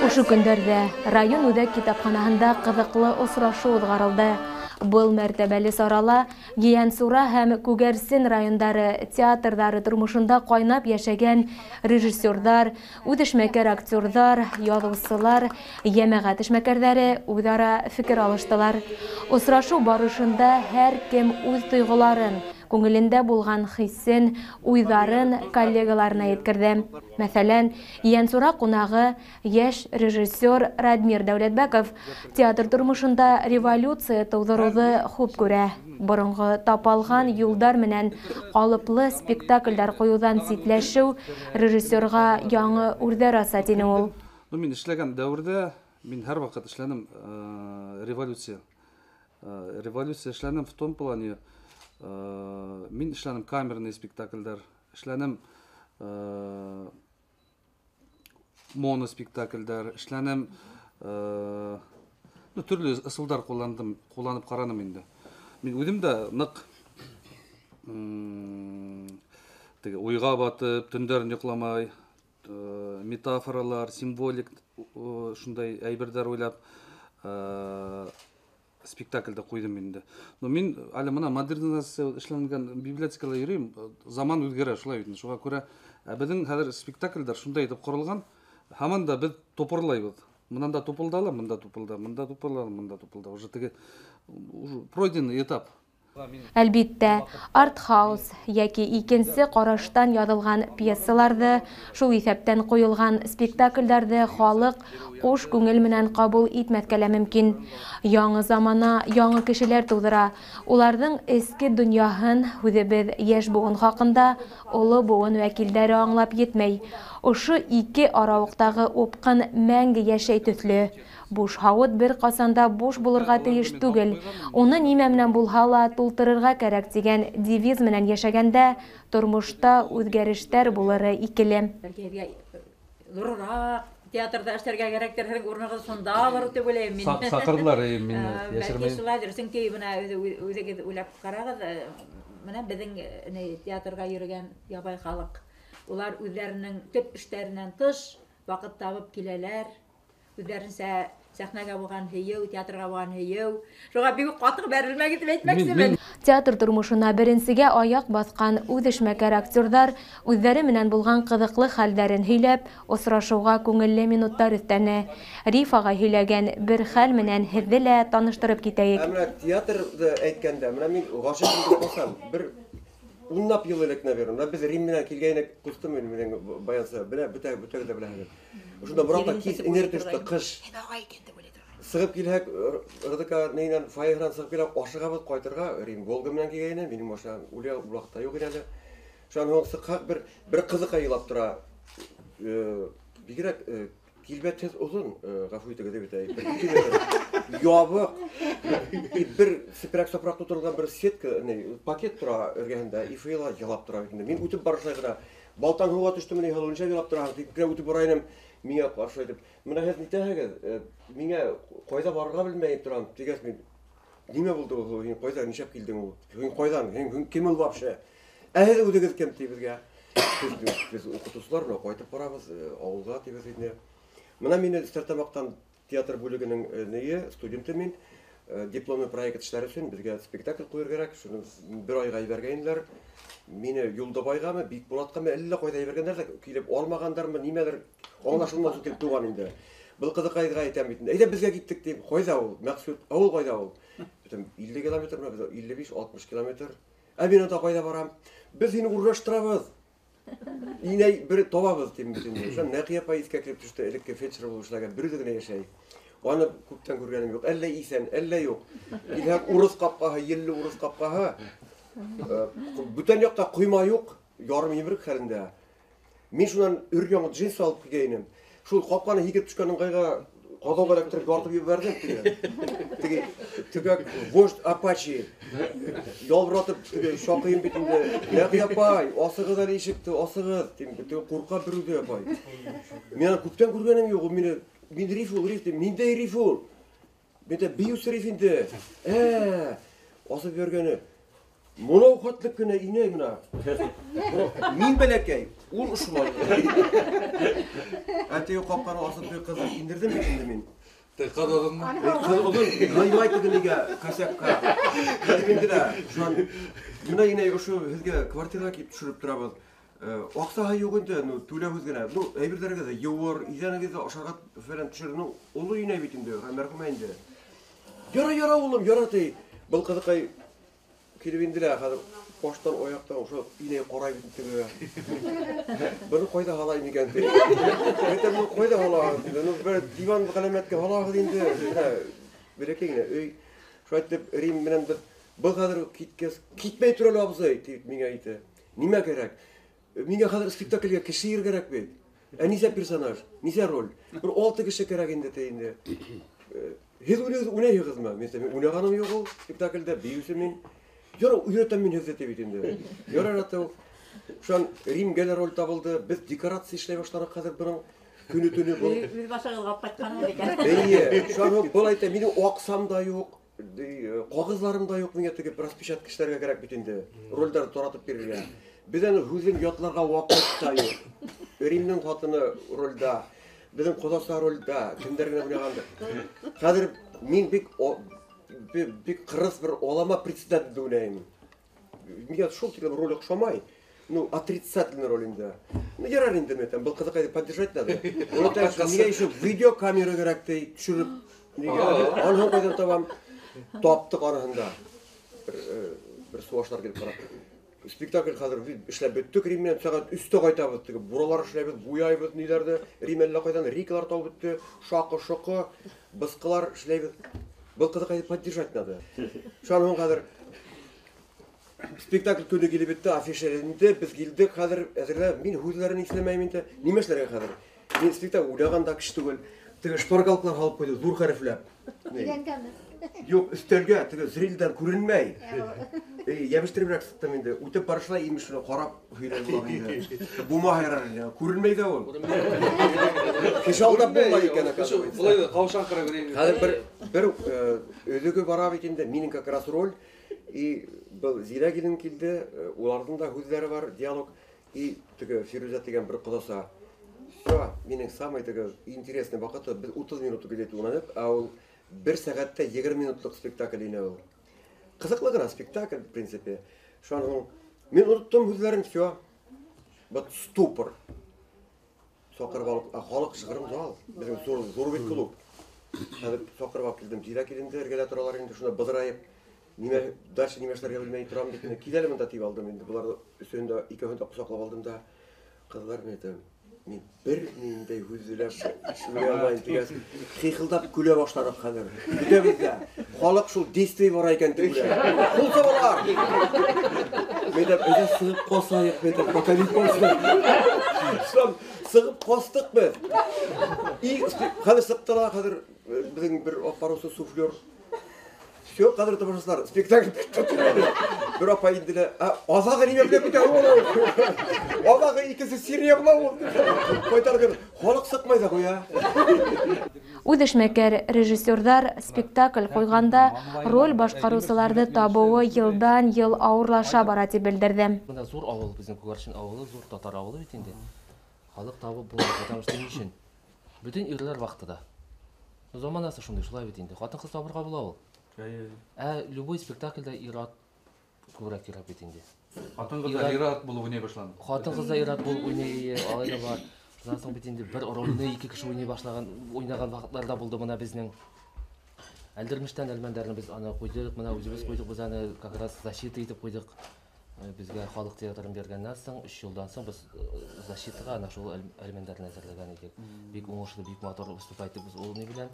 Ошо көндәрҙә район үҙәк китапханаһында ҡыҙыҡлы осрашыу уҙғарылды. Был мәртәбәле сарала Ейәнсура һәм Күгәрсен райондары театрҙары тормошонда ҡайнап йәшәгән режиссерҙар, үҙешмәкәр актерҙар, яҙыусылар, йәмәғәт эшмәкәрҙәре үҙ-ара фекер алыштылар. Осрашыу барышында һәр кем үҙ тойғоларын, күңелендә булған хисен, уйҙарын коллегаларына еткерҙе. Мәҫәлән, Ейәнсура ҡунағы, йәш режиссер Радмир Дәүләтбәков театр тормошонда революция тыуҙырыуҙы хуп күрә. Боронғо тапалған юлдар менән ҡалыплы спектаклдәр ҡуйыуҙан ситләшеү режиссерға яңы үрҙәр аса, тине ул. Мин эшләгән дәүерҙә мин һәр ваҡыт эшләнем революция. Революция эшләнем в том плане, мин эшләнем камерный спектакльдәр, эшләнем моноспектакльдәр, эшләнем төрлө ысулдар ҡулландым, ҡулланып ҡараным инде. Мин үҙем дә ныҡ теге уйға батып, төндәрен йоҡламай, метафоралар, символик шундай әйберҙәр уйлап спектакльдә ҡуйҙым инде. Но мин әле мына модернизация эшләнгән библиотекала йөрөйөм, заман үҙгәрә шулай бит. Шуға күрә беҙҙең хәҙер спектакльдәр шундай итеп ҡоролған, һаман да беҙ топорлайбыҙ. Мынан да тупылдала, мында тупылда, мында тупылда, мында тупылда. Уже теге уже пройденный этап. Әлбиттә, артхаус йәки икенсе ҡараштан яҙылған пьесаларҙы, шул иҫәптән ҡуйылған спектаклдәрҙе халыҡ ҡуш күңел менән ҡабул итмәҫкә лә мөмкин. Яңы замана яңы кешеләр тыуҙыра. Уларҙың эске донъяһын үҙебеҙ йәш быуын хаҡында оло быуын вәкилдәре аңлап етмәй. Ошо ике арауыҡтағы упҡын мәңге йәшәй төҫлө. Буш һауыт бер ҡасан да буш булырға тейеш түгел. Уны нимә менән булһа ла тултырырға кәрәк тигән девиз менән йәшәгәндә тормошта үҙгәрештәр булыры икеле. Ҙурыраҡ театрҙа эшләргә кәрәктер, һеҙҙең урынығыҙ шундалыр тип уйлайым мин. Саҡырҙылар мине, йәшермәйем. Бәлки шулайҙыр, сөнки бына үҙегеҙ уйлап ҡарағыҙ, бына беҙҙең театрға йөрөгән ябай халыҡ, улар үҙҙәренең төп эштәренән тыш ваҡыт табып киләләр. Үҙҙәренсә сәхнәгә булған һөйөү, театрға булған һөйөү. Шуға бик үк ҡатыҡ бәрелмәгеҙ тип әйтмәксемен. Театр тормошона беренсегә аяҡ баҫҡан үҙешмәкәр актерҙар үҙҙәре менән булған ҡыҙыҡлы хәлдәрен һөйләп, осрашыуға күңелле минуттар өҫтәне. Риф ағай һөйләгән бер хәл менән һеҙҙе лә таныштырып китәйек. Ә менә театрҙы әйткәндә, менә мин ғашиҡ булып ҡалсам, бер унлап йыл элек, наверное, беҙ Рим менән килгәйнек, ҡустым мин, минең баянсы, белә, бөтәгеҙ ҙә беләһегеҙ. Ошонда Мората кис инер төштө, ҡыш. Сығып килһәк, РДК нейенән, фойеһынан сығып килһәк, ашығабыҙ ҡайтырға, Рим Волга менән килгәйне, минең машина үлә ул ваҡытта юҡ ине әле. Шунан һуң сыҡһаҡ, бер ҡыҙыҡай илап тора. Бигерәк килбәтһеҙ оҙон, ғәфү итегеҙ дип әйтәйек, бер ике метр. Ябыҡ, бер сепрәк-сапраҡ тутырылған бер сетка, не, пакет тора эргәһендә, и фыйла елап тора бит инде. Мин үтеп барышлай ғына, балтаң һыуға төштөмө ни, һылыу нисә елап тораһың, тип кенә үтеп бара инем. Миңә ҡаршы әйтеп, мына һеҙ нитәһегеҙ, миңә ҡайҙа барырға белмәй торам, тигәс мин, нимә булды ул, һин ҡайҙа, нишләп килдең ул, һин ҡайҙан, һин кем ул вообще? Ә һеҙ үҙегеҙ кем, ти беҙгә? Беҙ уҡытыусылар менән ҡайтып барабыҙ, ауылға, тибеҙ инде. Мына мине Стәрлетамаҡтан театр бүлегенең нее, студенты мин, дипломный проект эшләр өсөн беҙгә спектакль ҡуйыр кәрәк, шуны бер айға ебәргәйнеләр. Мине Юлдыбайғамы, Бикбулатҡамы, әллә ҡайҙа ебәргәндәр ҙә, килеп алмағандармы, нимәлер аңлашылмаҫ килеп тыуған инде. Был ҡыҙыҡайға әйтәм бит инде. Әйҙә беҙгә киттек тип, ҡайҙа ул? Мәҡсүт, ә ул ҡайҙа ул? Бөтөн 50 километр, менә беҙ 55-60 километр. Ә мин унда ҡайҙа барам? Беҙ һине урынлаштырабыҙ. Инәй бер табабыҙ тим бит инде. Шунан Нәҡиә апай иҫкә килеп төштө, элекке фельдшер булып эшләгән, бер үҙе генә йәшәй. Аны күптән күргәнем юҡ. Әллә иҫән, әллә юҡ. Килһәк, урыҫ ҡапҡаһы, елле урыҫ ҡапҡаһы. Бүтән яҡта ҡойма юҡ, ярым емерек хәлендә. Мин шунан өр-яңы джинс алып килгәйнем. Шул ҡапҡаны һикереп төшкән ыңғайға ҡаҙауға эләктереп тартып ебәрҙем теге. Теге төгәк вождь Апачи. Ялбыратып теге шаҡыйым бит инде. Нәҡиә апай, асығыҙ әле ишекте, асығыҙ тим. Теге ҡурҡа бер үҙе апай. Мин аны күптән күргәнем юҡ, ул мине, мин Риф ул, Риф тим. Ниндәй Риф ул? Мин дә бейеүсе Риф инде. Асып йөргәне. Моны хатлык кенә инәй менә. Мин бәләкәй, ул шулай. Әти капканы асып бер кызын индердем бит инде мин. Кыз озынмы? Кыз озын, гаймай тегенегә, косякка. Инде дә, шуннан менә инәй ошо һеҙгә квартирага килеп төшереп торабыҙ. Аҡсаһы юҡ инде, ну, түләүһеҙ генә. Ну, әйберҙәрегеҙ ҙә йыуыр, иҙәнегеҙ ҙә ашарға фәлән төшөр. Ну, оло инәй бит инде, мәрхүмә инде. Яра, яра, улым, яра ти. Был ҡыҙыҡай килеп инде лә, хәҙер баштан аяҡтан ошо инәй ҡарай бит тегегә. Быны ҡайҙа һалайым икән ти. Әйтәм, ну, ҡайҙа һалаһығыҙ инде? Ну, бер диван ғәләмәткә һалаһығыҙ инде. Менә бәләкәй генә өй. Шулай итеп, Рим менән беҙ был хәҙер киткәс, китмәй тор әле абзый, тип миңә әйтә. Нимә кәрәк? Миңә хәҙер спектакльгә кеше йыр кәрәк бит. Ә нисә персонаж, нисә роль? Бер 6 кеше кәрәк инде ти инде. Һеҙ уйнайһығыҙмы? Мин әйтәм, уйнағаным юҡ ул спектакльдә, бейеүсе мин. Яра, өйрәтәм мин һеҙҙе ти бит инде. Ярар ата. Шунан Римгә лә роль табылды. Беҙ декорация эшләй башланыҡ хәҙер бының көне-төнө был. Үҙ башығыҙға алып ҡайтҡанһығыҙ икән. Эйе, шунан был әйтә, минең аҡсам да юҡ, ҡағыҙларым да юҡ, миңә теге распечатка эшләргә кәрәк бит инде. Ролдәрҙе таратып бирергә. Беҙ әле һүҙен ятларға ваҡыт та юҡ. Римдең ҡатыны ролдә, беҙҙең ҡоҙаса ролдә, кемдәр генә уйнағандыр. Хәҙер мин бик ҡырыҫ бер олама председательде уйнайым. Миңә шул тиклем роль оҡшамай. Ну, отрицательный роль инде. Ну, ярар инде мин әйтәм, был ҡыҙыҡайҙы поддержать надо. Ул әйтә, миңә еще видеокамера кәрәк ти, төшөрөп. Аныһын ҡайҙан табам? Таптыҡ аныһын да. Бер сыуаштар килеп ҡарап. Спектакль хәҙер эшләп бөттөк, Рим менән сәғәт 3-тә ҡайтабыҙ, теге буралар эшләйбеҙ, буяйбыҙ, ниләрҙе. Рим әллә ҡайҙан рикалар табып бөттө, шаҡы-шоҡо, бысҡылар эшләйбеҙ. Был ҡыҙыҡайҙы поддержать надо. Шунан һуң хәҙер спектакль көнө килеп бөттө, афиша эленде, беҙ килдек хәҙер, әҙерләп, мин һүҙҙәрен иҫләмәйем инде. Нимә эшләргә хәҙер? Мин спектакль уйлаған да кеше түгел. Теге шпаргалкалар һалып ҡуйҙы, ҙур хәрефләп. Иҙәнгәме? Юҡ, өҫтәлгә, теге зрителдәр күренмәй. Йәбештереберәк сыҡтым инде. Үтеп барышлай имеш шуны ҡарап һөйләй була инде. Булмаһа ярар инде. Күренмәй ҙә ул. Кеше алдап булмай икән, оказывается. Былай ҙа ҡаушаңҡырап йөрөйм. Хәҙер бер өҙөгө бара бит инде, минең как раз роль. И был Зилә килен килде, уларҙың да һүҙҙәре бар, диалог. И теге Фирүзә тигән бер ҡоҙаса. Всё, минең самый теге интересный ваҡыты, беҙ 30 минут где-то уйнаныҡ, ә ул бер сәғәттә 20 минутлыҡ спектакль ине ул. Ҡыҙыҡлы ғына спектакль, в принципе. Шунан һуң мин оноттом һүҙҙәрен, всё. Вот ступор. Саҡырып алып, ә халыҡ шығырым зал. Беҙҙең зур бит клуб. Хәҙер саҡырып алып килдем. Зилә килде, эргәлә торалар инде, шунда быҙырайып, нимә, дальше нимә эшләргә белмәй торам бит инде. Кил әле монда тип алдым инде. Быларҙы өсөһөн дә, икәүһен дә ҡосаҡлап алдым да. Ҡыҙҙар, мин әйтәм, мин бер ниндәй һүҙ һөйләп сөйләй алмайым тигәс, хихылдап көлә башланыҡ хәҙер. Бөтәбеҙ ҙә. Халыҡ шул действие бара икән тип уйлай. Ҡул сабалар. Мин әйтәм, әйҙә сығып ҡасайыҡ, мин әйтәм, пока не поздно. Шунан сығып ҡастыҡ беҙ. И хәҙер сыҡты ла, хәҙер беҙҙең бер аппарусы суфлер. Всё, ҡәҙерле тамашасылар, спектакль бөттө. Бер апай инде лә, ә, аҙағы нимә белән бөтә ул? Аҙағы икенсе серия була ул. Ҡайтарып бирҙе. Халыҡ сыҡмай ҙа ҡуя. Үҙ эшмәкәр режиссерҙар спектакль ҡуйғанда роль башҡарыусыларҙы табыуы йылдан йыл ауырлаша бара тип белдерҙе. Бында ҙур ауыл, беҙҙең Күгәрсен ауылы, ҙур татар ауылы бит инде. Халыҡ табып булмай, потому что ни өсөн? Бөтөн ирләр ваҡытыда. Заманасы шундай, шулай бит инде. Ҡатын-ҡыҙ табырға була ул. Ә любой спектакльдә ир-ат күберәк кирәк бит инде. Ҡатын-ҡыҙҙар ир-ат булып уйнай башланы. Ҡатын-ҡыҙҙар ир-ат булып уйнай, алай да бар. Шунан һуң бит инде бер рольне ике кеше уйнай башлаган, уйнаган ваҡытлар да булды мына безнең. Әлдермештән Әлмәндәрне без аны куйдык, мына үзебез куйдык, без аны как раз защита итеп куйдык. Безгә халык театрын биргәннән соң, 3 елдан соң без защитага ана шул Әлмәндәрне әзерләгән идек. Бик уңышлы, бик матур выступать итеп без ул ни белән.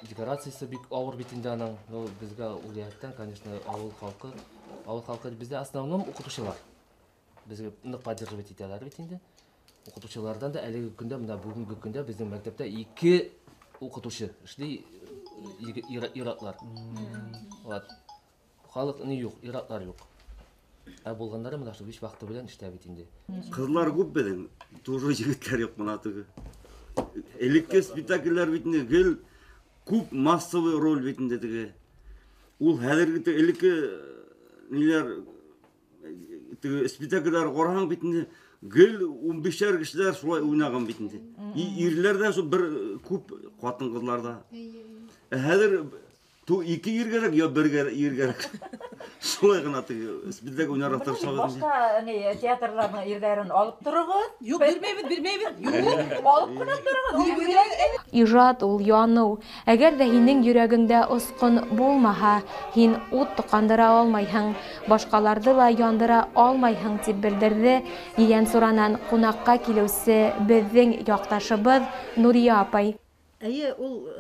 Декорациясы бик авыр бит инде аның. Но безгә ул яктан, конечно, авыл халкы бездә основном укытучылар. Безгә нык поддерживать итәләр бит инде. Укытучылардан да әлеге көндә, менә бүгенге көндә безнең мәктәптә 2 укытучы эшли, ир-атлар. Вот. Халык ни юк, ир-атлар юк. Ә булганнары менә шул биш вакыты белән эштә бит инде. Кызлар күп безнең, тоже егетләр юк менә теге. Элекке спектакльләр бит инде гел күп массовый роль бит инде теге. Ул хәзерге элекке ниләр теге спектакльләр ҡараһаң бит инде гел 15-әр кешеләр шулай уйнаған бит инде. Ирләр дә шул бер күп, ҡатын-ҡыҙлар ҙа. Хәҙер ту ике ир кәрәк, я бер ир кәрәк. Шулай ғына теге спектакль уйнарға тырышабыҙ. Башҡа ни театрларҙың ирҙәрен алып тороғоҙ. Юҡ, бирмәйбеҙ, бирмәйбеҙ. Юҡ, алып ҡына тороғоҙ. Ижад ул яныу. Әгәр ҙә һинең йөрәгеңдә осҡон булмаһа, һин ут тоҡандыра алмайһың, башҡаларҙы ла яндыра алмайһың, тип белдерҙе Ейәнсуранан ҡунаҡҡа килеүсе беҙҙең яҡташыбыҙ Нурия апай. Эйе, ул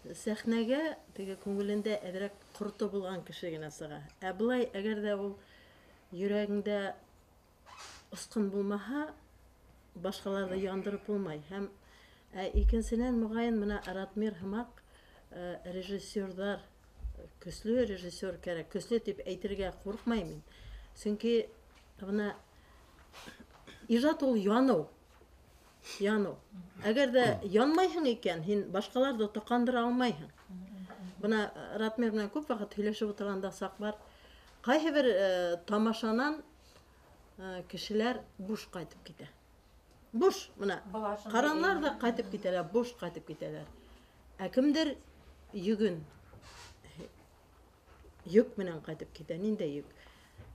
сәхнәгә теге күңелендә әҙерәк ҡорто булған кеше генә сыға. Ә былай, әгәр ҙә ул йөрәгеңдә осҡон булмаһа, башҡаларҙы яндырып булмай. Һәм икенсенән, моғайын, бына Ратмир һымаҡ режиссерҙар, көслө режиссер кәрәк. Көслө тип әйтергә ҡурҡмайым мин. Сөнки бына ижад ул яныу. Яныу. Әгәр ҙә янмайһың икән, һин башҡаларҙы тоҡандыра алмайһың. Бына Ратмир менән күп ваҡыт һөйләшеп ултырғанда саҡ бар. Ҡайһы бер тамашанан кешеләр буш ҡайтып китә. Буш, бына ҡаранлар ҙа ҡайтып китәләр, буш ҡайтып китәләр. Ә кемдер йөгөн, йөк менән ҡайтып китә. Ниндәй йөк?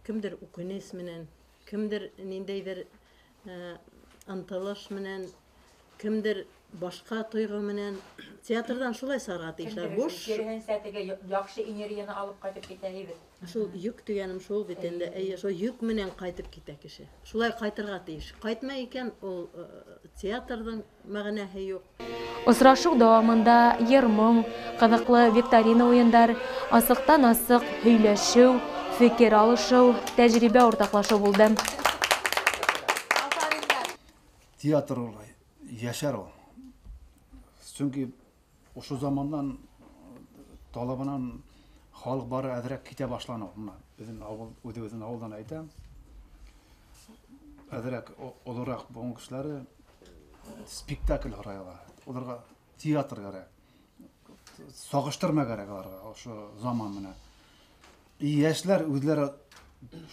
Кемдер үкенес менән, кемдер ниндәйҙер ынтылыш менән, кемдер башҡа тойғо менән. Театрҙан шулай сығырға тейешләр. Буш. Киреһенсә, теге яҡшы энергияны алып ҡайтып китә бит. Шул йөк тигәнем шул бит инде. Эйе, шул йөк менән ҡайтып китә кеше. Шулай ҡайтырға тейеш. Ҡайтмай икән, ул театрҙың мәғәнәһе юҡ. Осрашыу дауамында йыр-моң, ҡыҙыҡлы викторина уйындар, асыҡтан-асыҡ һөйләшеү, фекер алышыу, тәжрибә уртаҡлашыу булды. Театр ул йәшәр ул. Сөнки ошо замандан талабынан халыҡ бары әҙерәк китә башланы. Бына беҙҙең ауыл, үҙебеҙҙең ауылдан әйтәм. Әҙерәк олораҡ быуын кешеләре спектакль һорай ала. Уларға театр кәрәк. Сағыштырма кәрәк уларға ошо заман менән. Йәшләр үҙләре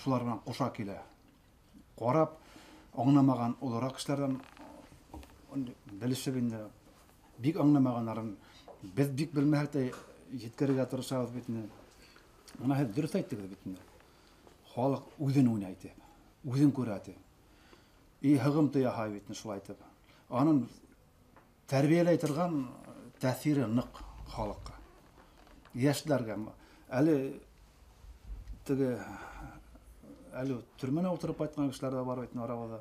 шулар менән ҡуша килә. Ҡарап аңламаған олораҡ кешеләрҙән белешеп инде бик аңламағанларын беҙ бик белмәһәк тә еткерергә тырышабыҙ бит инде. Бына һеҙ дөрөҫ әйттегеҙ бит инде. Халыҡ үҙен уйнай тип, үҙен күрә тип. И һығымты яһай бит инде шулай итеп. Аның тәрбиәләй торған тәьҫире ныҡ халыҡҡа. Йәшләргә әле теге әле төрмәнә ултырып ҡайтҡан кешеләр ҙә бар бит инде арабыҙҙа.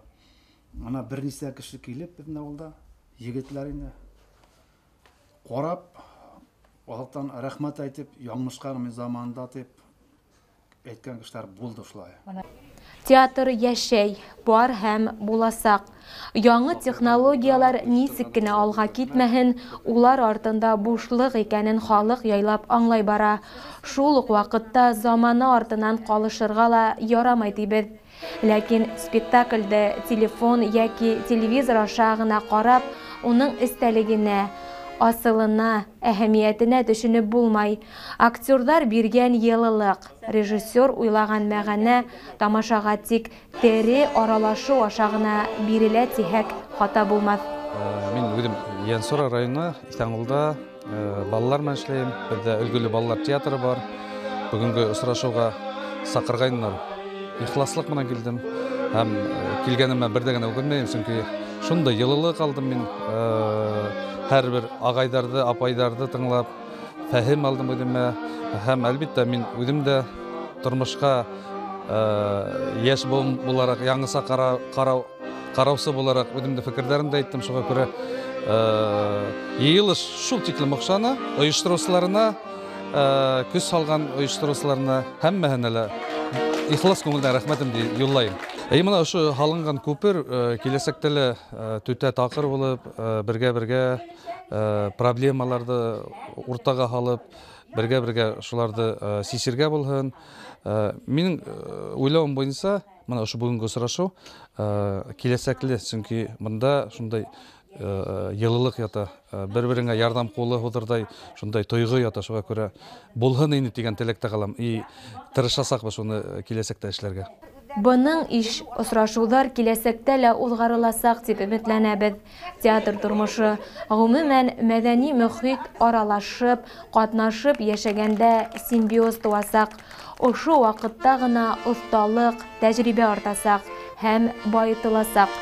Ана бер нисә кеше килеп беҙҙең ауылда, егетләр инде. Ҡарап, халыҡтан рәхмәт әйтеп, яңылышҡан мин заманында тип әйткән кешеләр булды шулай. Театр йәшәй, бар һәм буласаҡ. Яңы технологиялар нисек кенә алға китмәһен, улар артында бушлыҡ икәнен халыҡ яйлап аңлай бара. Шул уҡ ваҡытта заманы артынан ҡалышырға ла ярамай тибеҙ. Ләкин спектаклде телефон йәки телевизор аша ғына ҡарап, уның эстәлегенә, асылына, әһәмиәтенә төшөнөп булмай. Актерҙар биргән йылылыҡ, режиссер уйлаған мәғәнә тамашаға тик тере аралашыу аша ғына бирелә тиһәк хата булмаҫ. Мин үҙем Ейәнсура районы Иҫәнғолда балалар менән эшләйем. Беҙҙә Өлгөлө балалар театры бар. Бөгөнгө осрашыуға саҡырғайнылар. Ихласлыҡ менән килдем. Һәм килгәнемә бер ҙә генә үкенмәйем, сөнки шундай йылылыҡ алдым мин. Һәр бер ағайҙарҙы, апайҙарҙы тыңлап, фәһем алдым үҙемә. Һәм әлбиттә мин үҙем дә тормошҡа йәш булараҡ, яңыса ҡараусы булараҡ үҙемде фекерҙәремде әйттем. Шуға күрә йыйылыш шул тиклем оҡшаны, ойоштороусыларына, көс һалған ойоштороусыларына һәммәһенә лә ихлас күңелдән рәхмәтемде юллайым. Әй, бына ошо һалынған күпер киләсәктә лә түтә таҡыр булып, бергә-бергә проблемаларҙы уртаға һалып, бергә-бергә шуларҙы сисергә булһын. Минең уйлауым буйынса, бына ошо бөгөнгө осрашыу киләсәкле, сөнки бында шундай йылылыҡ ята, бер-береңә ярҙам ҡулы һуҙырҙай шундай тойғо ята. Шуға күрә булһын ине тигән теләктә ҡалам. И тырышасаҡбыҙ шуны киләсәктә эшләргә. Бының иш осрашыуҙар киләсәктә лә уҙғарыласаҡ тип өмөтләнәбеҙ. Театр тормошо, ғөмүмән, мәҙәни мөхит аралашып, ҡатнашып йәшәгәндә симбиоз тыуасаҡ. Ошо ваҡытта ғына оҫталыҡ, тәжрибә артасаҡ һәм байытыласаҡ.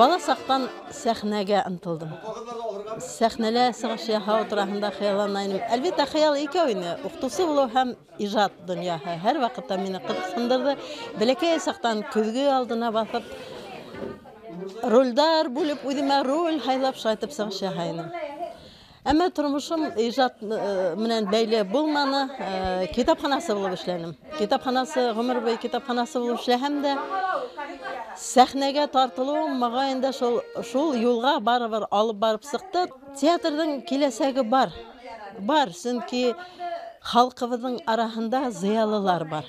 Бала саҡтан сәхнәгә ынтылдым. Сәхнәлә сығыш яһау тураһында хыяллана инем. Әлбиттә, хыял икәү ине. Уҡытыусы булыу һәм ижад донъяһы һәр ваҡытта мине ҡыҙыҡһындырҙы. Бәләкәй саҡтан көҙгө алдына баҫып, ролдәр бүлеп, үҙемә роль һайлап, шайтып сығыш яһай инем. Әммә тормошом ижад менән бәйле булманы. Китапханасы булып эшләнем. Китапханасы, ғүмер буйы китапханасы булып эшләһәм дә, сәхнәгә тартылыуым моғайын да шул юлға барыбер алып барып сыҡты. Театрҙың киләсәге бар. Бар, сөнки халҡыбыҙҙың араһында зыялылар бар.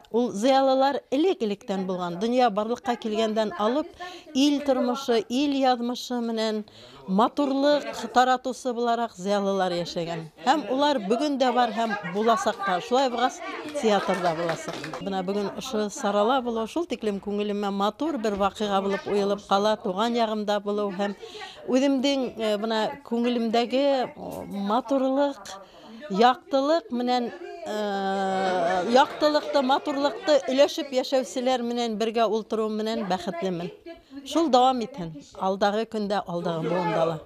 Ул зыялылар элек-электән булған, донъя барлыҡҡа килгәндән алып, ил тормошо, ил яҙмышы менән матурлыҡ таратыусы булараҡ зыялылар йәшәгән. Һәм улар бөгөн дә бар, һәм буласаҡ та. Шулай булғас, театрҙа буласаҡ. Бына бөгөн ошо сарала булыу шул тиклем күңелемә матур бер ваҡиға булып уйылып ҡала, туған яғымда булыу һәм үҙемдең бына күңелемдәге матурлыҡ, яҡтылыҡ менән яҡтылыҡты, матурлыҡты өләшеп йәшәүселәр менән бергә ултырыу менән бәхетлемен. Шул дауам итһен. Алдағы көндә, алдағы быуында ла.